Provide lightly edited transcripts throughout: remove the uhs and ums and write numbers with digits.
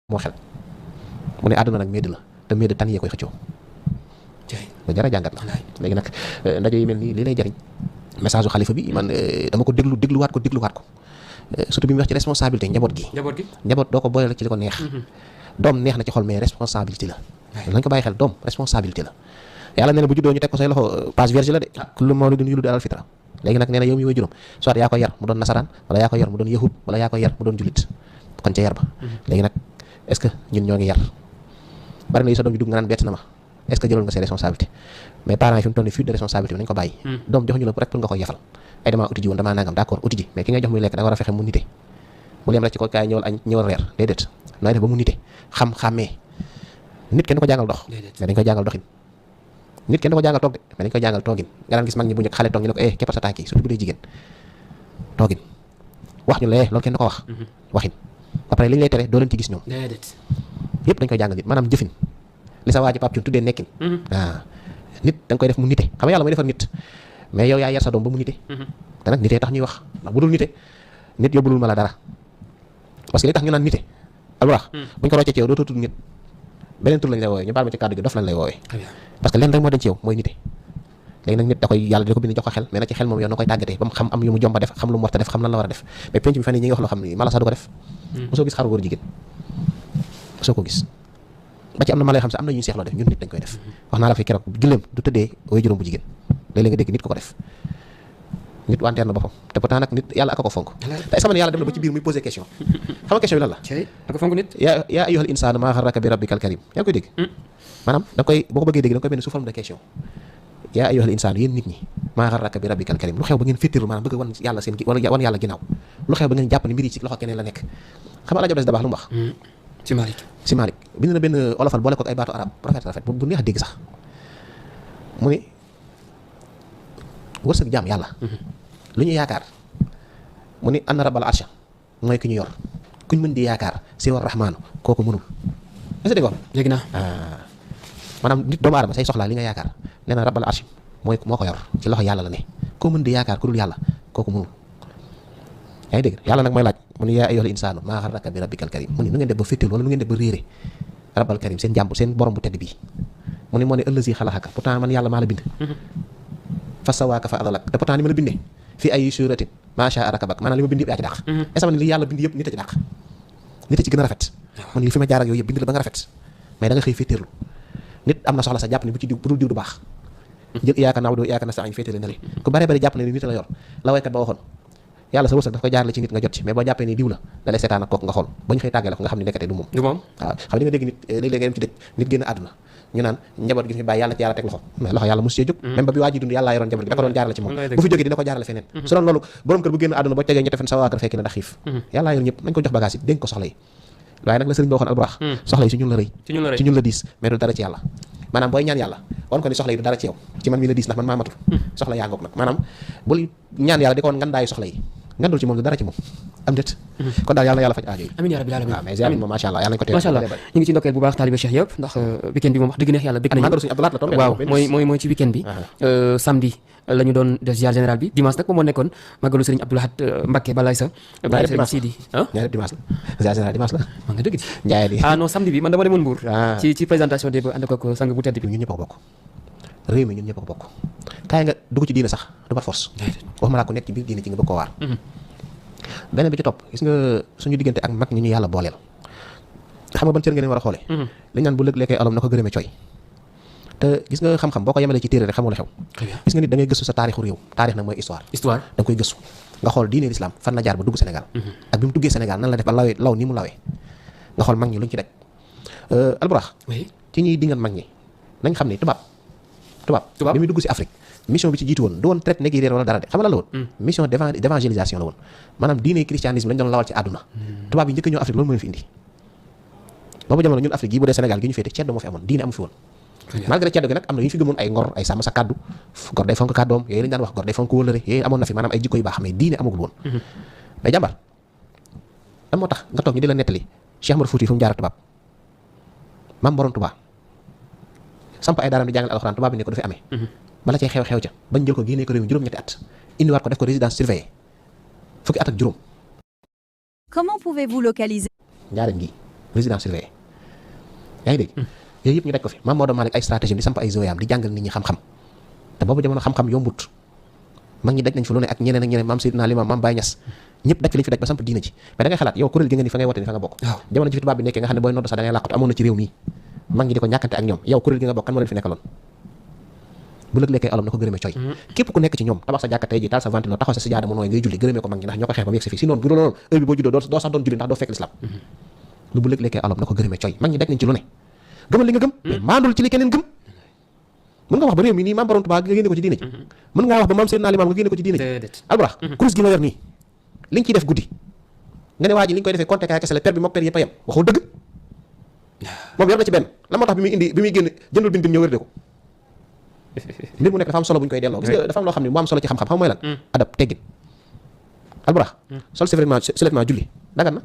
moo xel mu ne àdduna nag médd la te médd tan yee koy xëccoo lu jar a jàngat la léegi nag ndaje yi mel nii lii lay jariñ message u xalifa bi man dama ko dégluwaat ko surtout bi mu wax ci responsabilité njaboot gi njaboot doo ko boole ci li ko neex doom neex na ci xol mais responsabilité la lañ ko bàyyi xel doom responsabilité la yàlla nee na bu juddoo ñu teg ko say loxo passe vierge la de kullu mawludin yuladu alal fitra léegi nag nee na yow mi way juróom soit yaa ko yar mu doon nasaraan wala yaa ko yar mu doon yahud wala yaa ko yar mu doon julit kon ca yar ba léegi nag est-ce que ñun ñoo ngi yar bari na yi sa doom ji dugg nga naan bett na ma est-ce que jëloon nga ses responsabilités mais parents yi fi mu toll nii fuite de responsabilité bi nañ ko bàyyi doom joxuñu la rek pour nga koy yefal ay damaa uti ji woon damaa nangam d'accord uti ji mais ki ngay jox muy lekk da nga war a fexe mu nite mu lem rek ci ko kaay ñëwal añ ñëwal reer déedéet nooy def ba mu nite xam-xàmmee nit kenn du ko jàngal dox mais dañ koy jàngal doxin nit kenn du ko jàngal toog de mais dañ koy jàngal toogin nga daan gis mag ñi bu njëkk xale toog ñu ne ko keppal sa tànk yi surtout bu dee jigéen toogin wax ñu la loolu kenn du ko wax waxin après li ñu lay tere doo leen ci gis ñoom yëpp dañ koy jàngal nit maanaam jëfin li sa waa ji Pape Thioune tuddee nekkin waaw nit da nga koy def mu nite xam nga yàlla mooy defar nit mais yow yaa yar sa doom ba mu nite te nag nitee tax ñuy wax ndax bu dul nite nit yóbbulul ma la dara parce que li tax ñu naan nite alburax buñ ko roccee ci yow dootoo tudd nit beneen tur lañ lay woowee ñu baal ma ci kàddu gi dof lañ lay woowee parce que leen rek moo dañ ci yow mooy nite léegi nag nit da koy yàlla di ko bind jox ko xel mais nag ci xel moom yow na koy tàggatee ba mu xam am yu mu jomba def xam lu mu war a def xam lan la war a def mais penc bi fan yi ñi ngi wax loo xam ni mala sax du ko def mosoo gis xaru góor jigéen mosoo ko gis ba ci am na mala yoo xam sax am na ñu seexloo def ñun nit dañ koy def wax naa la fi keroog julleem du tëddee way juróom bu jigéen léeg-léeg nga dégg nit ko def nit wanteer na boppam te pourtant nag nit yàlla aka ko fonk te est-ce que yàlla dem na ba ci biir muy poser question xam nga question bi lan la aka fonk nit yaa ayyuhal insaanu maa xarraka bi rabbikal karim yaa ngi koy dégg maanaam da nga koy boo ko bëggee dégg da nga koy benn sous forme de question yaa ayyuhal insaanu yéen nit ñi maa xarraka bi rabbikal karim lu xew ba ngeen féttiru maanaam bëgg wan yàlla seen wala wan yàlla ginnaaw lu xew ba ngeen jàpp ne mbir yi ci loxo keneen la nekk xam nga Alaaji Abdou Aziz Dabakh lu mu wax si Malik bind na benn olofal boole ko ay baatu arab rafet rafet bu neex a dégg sax mu ni wërsëg jaam yàlla lu ñu yaakaar mu ni anna rabbal arsha mooy ki ñu yor kuñ mën di yaakaar si war rahmaanu kooku mënul est-ce que dégg nga léegi naa maanaam nit doomu aadama say soxlaa li nga yaakaar nee na rabbal arsh mooy moo ko yor ci loxo yàlla la ne koo mën di yaakaar ku dul yàlla kooku mënul yaa ngi dégg yàlla nag mooy laaj mu ni yaa ayyuhal insaanu maa xarraka bi rabbikal karim mu ni nu ngeen def ba féttéel wala nu ngeen def ba réere rabbal karim seen jàmb seen borom bu tedd bii mu ni moo ne ëllësi xalaxaka pourtant man yàlla maa la bind fa sawaaka fa adalak te pourtant ni ma la bindee fii ay suratin maa shaa rakabak maanaam li ma bind yëpp yaa ci dàq est-ce que li yàlla bind yëpp nit a ci dàq nit a ci gën a rafet man li fi ma jaar ak yooyu yëpp bind la ba nga rafet mais da nga xëy féetéerlu nit am na soxla sa jàpp ne bu ci diw bu dul diw du baax jël iyyaka na'budu wa iyyaka nasta'iin féetéerle na le ku bare bari jàpp ne ni nit la yor la waykat ba waxoon yàlla sa wërsëg daf koy jaarale ci nit nga jot ci mais boo jàppee ni diw la da lay seetaan ak kooku nga xool ba ñu xëy tàggale ko nga xam ne nekkate du moom waaw xam nga dégg nit léeg-léeg nga dem ci dëkk nit génn àdduna ñu naan njaboot gi fi bàyyi yàlla ci yàlla teg loxo mais loxo yàlla mosu cee jóg même ba bi waa ji dund yàlla yoroon njaboot gi da ko doon jaarale ci moom bu fi jógee dina ko jaarale feneen su doon loolu borom kër bu génn àdduna boo tegee ñetti fan sa waa kër fekki na ndax xiif yàlla yor ñëpp nañ ko jox bagage yi dénk ko soxla yi waaye nag la sëriñ bi waxoon alburax soxla yi ci ñun la rëy ci ñun la diis mais du dara ci yàlla maanaam booy ñaan yàlla wan ko ni soxla yi du dara ci yow ci man mi la diis ndax man maa matul soxla yaa ngoog nag maanaam bul ñaan yàlla di ko woon ngandaayu soxla yi ngandul ci moom du dara ci moom am déet kon daal yàlla na yàlla faj aajo yi amiin yaa rabbil aalamiin waaw mais ziar bi moom macha allah yàlla nañ ko teew macha allah ñu ngi ci ndokkeel bu baax taalibe Cheikh yëpp ndax weekend bi moom wax dëgg neex yàlla bëgg nañu waaw mooy ci weekend bi samedi la ñu doon def ziar général bi dimanche nag moom moo nekkoon màggalu Sëriñ Abdou Lahad Mbacké Balaye sa Baye Sëriñ Sidi ñaari dimanche la ziar général dimanche la maa nga dëgg ci njaayeen yi non samedi bi man dama demoon Mbour ci présentation de ànd ko sang bu tedd bi ñun ñëpp a ko bokk réew mi ñun ñëpp a ko bokk kaay nga dugg ci diine sax du par force waxuma laa ko nekk ci biir diine ci nga bëgg koo waar beneen bi ci topp gis nga suñu diggante ak mag ñi ñu yàlla booleel xam nga ban cër ngeen war a xoolee liñ naan bu lëg lekkee olom na ko gërëmee coy te gis nga xam-xam boo ko yemalee ci téere rek xamoo la xew gis nga nit da ngay gëstu sa taarixu réew taarix nag mooy histoire da nga koy gëstu nga xool diine l'islam fan la jaar ba dugg Sénégal ak bi mu duggee Sénégal nan la def ba law ni mu lawee nga xool mag ñi luñ ci daj alburax ci ñuy dingan mag ñi nañ xam ne tubaab bi muy dugg si Afrique mission bi ci jiitu woon du woon traite négrière wala dara de xam nga la woon mission d'évangélisation la woon maanaam diine christianisme lañ doon lawal ci àdduna tubaab yi njëkk ñëw Afrique loolu moo leen fi indi boobu jamono ñun Afrique yi bu dee Sénégal gi ñu féete ceddo moo fi amoon diine amu fi woon malgré ceddo gi nag am na yu ñu fi gëmoon ay ngor ay sàmm sa kàddu gor day fonk kàddoom yooyu lañu daan wax gor day fonk wëllëre yooyu amoon na fi maanaam ay jikko yu baax mais diine amagul woon mais jàmbar lan moo tax nga toog ñu di la nettali Cheikh Amadou Fouti fu mu jaar tubaab maam borom tubaab samp ay daaram di jàngal alxuraan tubaab bi ne ko du fi amee bala cay xew-xew ca bañ jël ko génnee ko réew mi juróom-ñetti at indiwaat ko def ko résidence surveillée fukki at ak juróom Comment pouvez-vous localiser njaareem gi résidence surveillée yaa ngi dégg yooyu yëpp ñu daj ko fi Maam Maodo Malick ay stratégie di samp ay zoyaam di jàngal nit ñi xam-xam te boobu jamono xam-xam yombut mag ñi daj nañ fi lu ne ak ñeneen ak ñeneen maam Seydina Limam maam Baye Niass ñëpp daj fi lañ fi daj ba samp diina ji mais da ngay xalaat yow kuréel gi nga ni fa ngay wote ni fa nga bokk jamono ji fi tubaab bi nekkee nga xam ne booy nodd sax da ngay làqatu amoon na ci réew mi mag ñi di ko ñàkkante ak ñoom yow kuréel gi nga bokk kan moo leen fi nekkaloon bu lëg lekkee alom na ko gërëmee coy képp ku nekk ci ñoom tabax sa jàkka tey ji taal sa ventilo taxaw sa sijaada mu nooy ngay julli gërëmee ko mag ñi ndax ñoo ko xeex ba mu yegg si fii sinon bu dul loolu heure bi boo juddoo doo sax doon julli ndax doo fekk l'islam lu bu lëg lekkee alom na ko gërëmee coy mag ñi daj nañ ci lu ne gëmal li nga gëm mais maandul ci li keneen gëm mën nga wax ba réew mi nii maam Borom Tuubaa nga génne ko ci diine ji mën ngaa wax ba maam Seydina Limam nga génne ko ci diine ji alburax kurus gi nga yor nii li nga ciy def guddi nga ne waa ji li nga koy defee compté kaay kese la per bi mook per yëpp a yem waxul dëgg moom yor na ci benn la moo tax bi muy génn jëndul bin ñëw wérde ko mbir mu nekk dafa am solo bu ñu koy delloo gis nga dafa am loo xam ne mu am solo ci xam-xam xam mooy lan adab teggin alburax sol seulement julli dagan na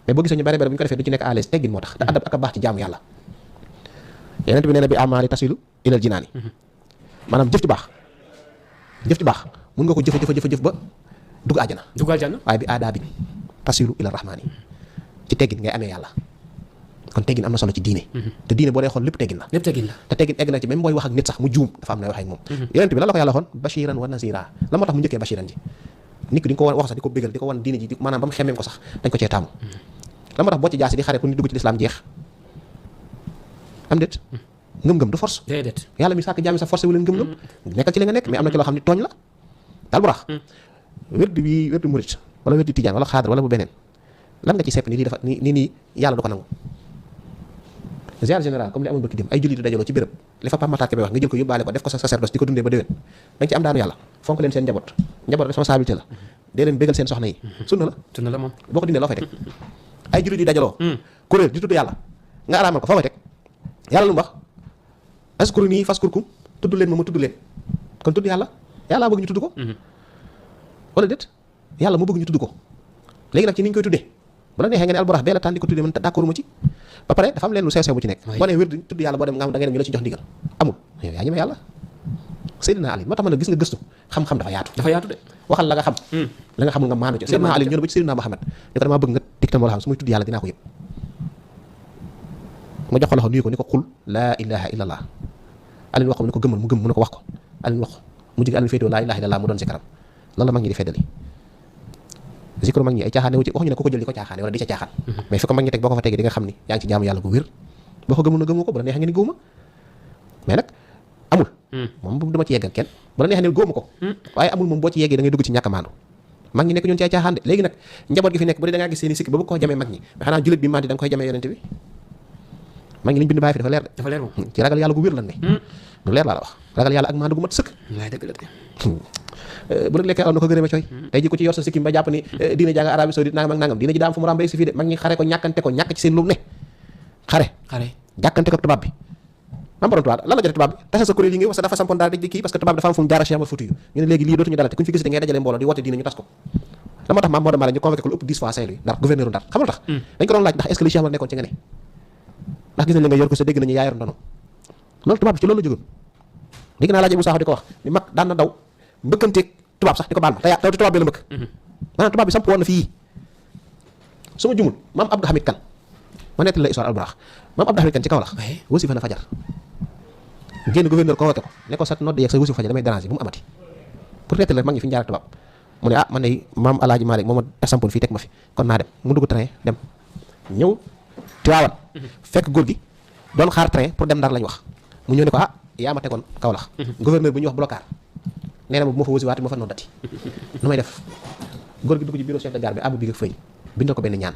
mais boo gisee ñu bare bare bu ñu ko defee du ci nekk à l'aise teggin moo tax te adab ak a baax ci jaamu yàlla yeneen bi nee na bi amaali tasilu ilal jinaani maanaam jëf ci baax mun nga ko jëf ba dugg àjjana waaye bi aadaa bi tasilu ilal rahmaani ci teggin ngay amee yàlla kon teggin am na solo ci diine te diine boo dee xool lépp teggin la te teggin egg na ci même booy wax ak nit sax mu juum dafa am na wax ak moom yeneen bi lan la ko yàlla waxoon bashiran wa nazira la moo tax mu njëkkee bashiran ji nit ki di nga ko wax sax di ko bégal di ko wan diine ji maanaam ba mu xemmeem ko sax dañ ko cee taamu la moo tax boo ci jaasi di xare pour nit dugg ci lislaam jeex am déet ngëm-ngëm du force yàlla mi sàkk jaami sa forcé wu leen ngëm-ngëm nekkal ci li nga nekk mais am na ci loo xam ne tooñ la daal bu rax wérdu murit wala wérdu tijaan wala xaadar wala bu beneen lan nga ci sepp ni lii dafa nii yàlla du ko nangu ziar général comme li amoon bëkki dem ay julli di dajaloo ci béréb li fa Pape Matar Kébé wax nga jël ko yóbbaale ko def ko sa sacerdoce di ko dundee ba déwén da nga ci am daanu yàlla fonk leen seen njaboot responsabilité la dee leen bégal seen soxna yi sunna la moom boo ko dindee loo fay teg ay julli di dajaloo kuréel di tudd yàlla nga araamal ko foo koy teg yàlla lu mu wax askuru nii faskurkum tudd leen ma tudd leen kon tudd yàlla bëgg ñu tudd ko wala déet yàlla mu bëgg ñu tudd ko léegi nag ci ni ñu koy tuddee bu la neexee nga ne alburax bee la tànn di ko tuddee man d'accord ma ci ba pare dafa am leen lu sew bu ci nekk boo nee wér di tudd yàlla boo dem nga xam da ngay dem ñu la ci jox ndigal amul yow yaa ñeme yàlla Seydina Ali moo tax ma ne gis nga gëstu xam-xam dafa yaatu de waxal la nga xam la nga xamul nga maandu ci Seydina Ali ñëw na ba ci Seydina Muhammad ni ko damaa bëgg nga digtal ma loo xam su muy tudd yàlla dinaa ko yëpp nga jox ko loxo nuyu ko ni ko xul laa ilaha illallah Alioune wax ko mu ne ko gëmmal mu gëm mu ne ko wax ko Alioune wax mu jóge Alioune féetewoo laa ilaha illallah mu doon si karam loolu la mag ñi di feddali zikru mag ñi ay caaxaan wu ci waxuñu ne ku ko jël di ko caaxaane wala di ca caaxaan mais fi ko mag ñi teg boo ko fa tegee di nga xam ni yaa ngi ci jaamu yàlla gu wér boo ko gëmul na gëmoo ko bu la neexee nga ni gëwuma mais nag amul moom bu dama ci yeggal kenn bu la neexee ne gëwuma ko waaye amul moom boo ci yeggee da ngay dugg ci ñàkk a maandu mag ñi nekk ñun ci ay caaxaan de léegi nag njaboot gi fi nekk bu dee da ngaa gis seen i sikk ba bëgg koo jamee mag ñi mais xanaa jullit bi mandi da nga koy jamee yonente bi mag ñi liñ bind bàyyi fi dafa leer de ci ragal yàlla gu wér lan ne lu leer laa la wax ragal yàlla ak maandu gu mat sëkk bu la lekkee alal na ko gërëme coy tey ji ko ci yor sa sikkim ba jàpp ni diine jàng Arabie Saoudite nangam ak nangam diine ji daa am fu mu ràmbay si fii de mag ñi xare ko ñàkkante ko ñàkk ci seen lu ne xare jàkkante ko tubaab bi mam borom tubaab lan la jote tubaab bi tase sa kuréel yi ngi wax dafa sampoon daal di kii parce que tubaab dafa am fu mu jaara Cheikh Ahmadou Fouti yu ñu ne léegi lii dootuñu dalate kuñ fi gis da ngay dajale mbooloo di woote diine ñu tas ko la moo tax maam moo dama la ñu convoqué ko lu ëpp 10 fois Saint-Louis Ndar gouverneur Ndar xam nga tax dañ ko doon laaj ndax est-ce que li Cheikh Ahmadou nekkoon ci nga ne ndax gis nañ la nga yor ko sa dégg nañu yaa yor ndono loolu tubaab bi ci loolu la jógoon dégg naa laaj Ibou Sakho di ko wax ni mag daan na daw mbëkkanteeg tubaab sax di ko baal ma te tubaab bi la mbëkk maanaam tubaab bi samp woon na fii su ma jumul maam Abdou Hamid Kane ma nettali la histoire alburax maam Abdou Hamid Kane ci kaw la wasifa na fajar génn gouverneur convoqué ko ne ko sa nodd yeeg sa wasifa fajar damay déranger bu mu amati pour nettali rek mag ñi fi ñu jaar ak tubaab mu ne man de maam Alaaji Malick moo ma sampoon fii teg ma fi kon naa dem mu dugg train dem ñëw Tiwaawan fekk góor gi doon xaar train pour dem Ndar lañ wax mu ñëw ne ko yaa ma tegoon Kaolack gouverneur bu ñuy wax blocage nee na ma bu ma fa wasiwaati bu ma fa noddati nu may def góor gi dugg ci bureau chef de gare bi abu bi nga fëy bindal ko benn ñaan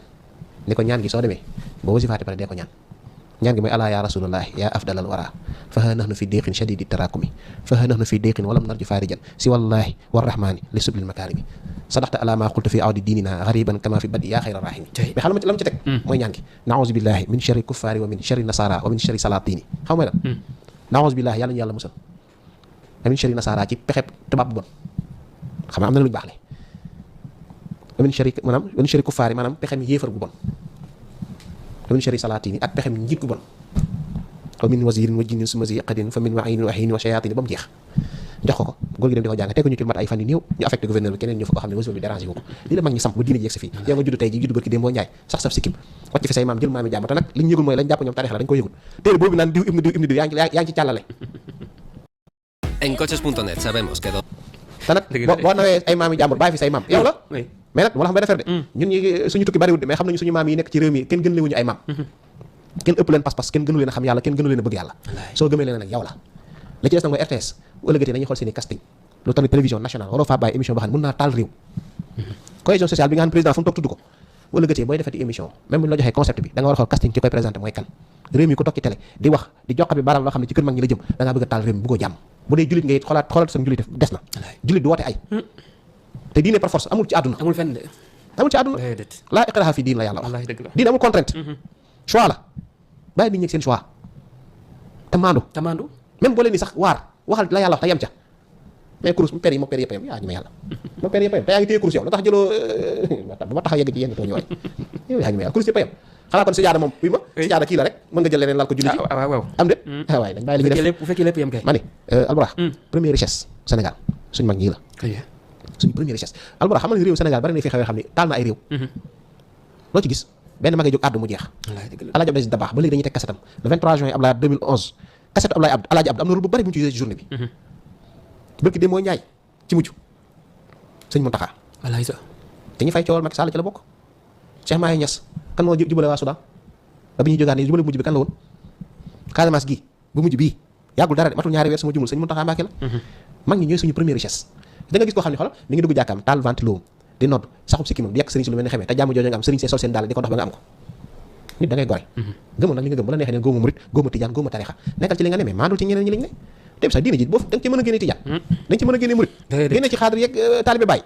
ni ko ñaan gi soo demee boo wasiwaati pare dee ko ñaan ñaan gi mooy alaa ya rasulullahi ya afdalal wara faha nahnu fi déqin shadidi tarakumi faha nahnu fi déqin walam narju farijan si wallahi warrahmani li sublil makarimi sadaxta ala ma qultu fi awdi diinina gariban kama fi badi yaa xayra rahimi mais xam la ma ci teg mooy ñaan gi naouzu billahi min sharri kuffari wa min sharri nasara wa min sharri salatini xam mooy lan naouzu billahi yàlla ñu yàlla musal wa min sharri nasara ci pexeb tubaab bu bon xam nga am na lu ñu baax le wa min sharri kuffari maanaam pexem yéefar gu bon wa min sharri salatini ak pexem njiit gu bon wa min wazirin wa jinnin suma zi qadin fa min wa aynin wa hin wa shayatin ba mu jeex jox ko góor gi dem di ko jàng teguñu ci mat ay fan yu néew ñu affecté gouverneur bi keneen ñëw fa koo xam ne wasifa bi dérangé wu ko lii la mag ñi samp ba diine ji yegsi fii yow nga judd tey ji judd barki démb boo njaay sax saf sikkim wàcc fi say maam jël maami jàmbur te nag li ñu yëgul mooy lañ jàpp ñoom tarix la dañ ko yëgul téere boobu naan diw ibnu diw yaa ngi ci càllale En coches.net sabemos que te nag boo nawee ay maami jàmbur bàyyi fi say maam yow la mais nag moo la xam ba defar de ñun ñi suñu tukki bariwul de mais xam nañu suñu maam yi nekk ci réew mi kenn gën lewuñu ay maam kenn ëpp leen pas-pas kenn gënu leen a xam yàlla kenn gënu leen a bëgg yàlla soo gëmee leen nag yow la li ci des nag mooy RTS bu ëllëgatee nañuy xool seen i casting lu tamit télévision nationale waroo faa bàyyi émission boo xam ne mën naa taal réew cohésion sociale bi nga xam ne président fu mu toog tudd ko bu ëllëgatee booy defati émission même bu ñu la joxee concept bi da nga war a xool casting ci koy présenté mooy kan réew mi ko toog ci télé di wax di jox bi baaraam loo xam ne ci kër mag ñi la jëm da ngaa bëgg a taal réew mi bëggoo jàmm bu dee jullit nga it xoolaat sa jullit des na jullit du woote ay te diine par force amul ci àdduna amul fenn de amul ci àdduna laa ikraha fi diin la yàlla wax diine amul contrainte choix la bàyyi nit ñi seen choix te maandu même boo leen ni sax waar waxal la yàlla wax te yem ca mais kurus mu per yi moo per yëpp a yem yaa ñu ma yàlla moo per yëpp a yem te yaa ngi téye kurus yow la tax jëloo ba ma tax a yegg ci yenn tooñu waay yow yaa ñu ma yàlla kurus yëpp a yem xanaa kon sijaada moom buy ma sijaada kii la rek mën nga jël leneen laal ko julli ci waaw am de waay dañ bàyyi li ñu def bu fekkee lépp yem kay ma ni Albourakh première richesse Sénégal suñ mag ñii la suñu première richesse Albourakh xam nga ne réew Sénégal bari na fi xew yoo xam ne taal na ay réew loo ci gis benn magay jóg àddu mu jeex Alaaji Abdou Aziz Dabakh ba léegi dañuy teg kasetam le 23 juin Abdoulaye 2011 kasetu Alaaji Abdou am na rôle bu bari bu ñu ci joué ci journée bi bërki dee mooy Njaay ci mujj sëñ Mountakha walaay sax dañuy fay coowal Macky Sall ci la bokk Cheikh Mahi Niass kan moo jubale waa Soudan ba bi ñuy jógaat nii jubale bu mujj bi kan la woon Casamance gi bu mujj bii yàggul dara de matul ñaari weer sama jumul sëñ Mountakha Mbacké la mag ñi ñooy suñu première richesse da nga gis koo xam ne xoolal mi ngi dugg jàkkaam taal ventilo di nodd saxub sikki moom di yekk sëriñ si lu mel ni xamee te jàmm jooju nga am sëriñ see sol seen daal di ko dox ba nga am ko nit da ngay gore gëmoon nag li nga gëm bu la neexee ne góoma murit góoma tijaan góoma tarixa nekkal ci li nga ne mais maandul ci ñeneen ñi lañ ne te sax diine ji boo da nga ci mën a génne tijaan da nga ci mën a génne murit génne ci xaadir yeeg taalibe bàyyi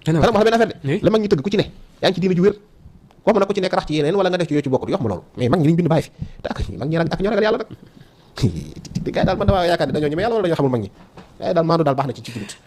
xanaa ma wax benn affaire de la mag ñi tëgg ku ci ne yaa ngi ci diine ju wér wax ma nag ku ci nekk rax ci yeneen wala nga def ci yoo ci bokkut yox ma loolu mais mag ñi liñ bind bàyyi fi te ak mag ñi ak ñoo ragal yàlla nag gars yi daal man damaa yaakaar ne dañoo ñeme yàlla wala dañoo xamul mag ñi gars yi daal maandu daal baax na ci jullit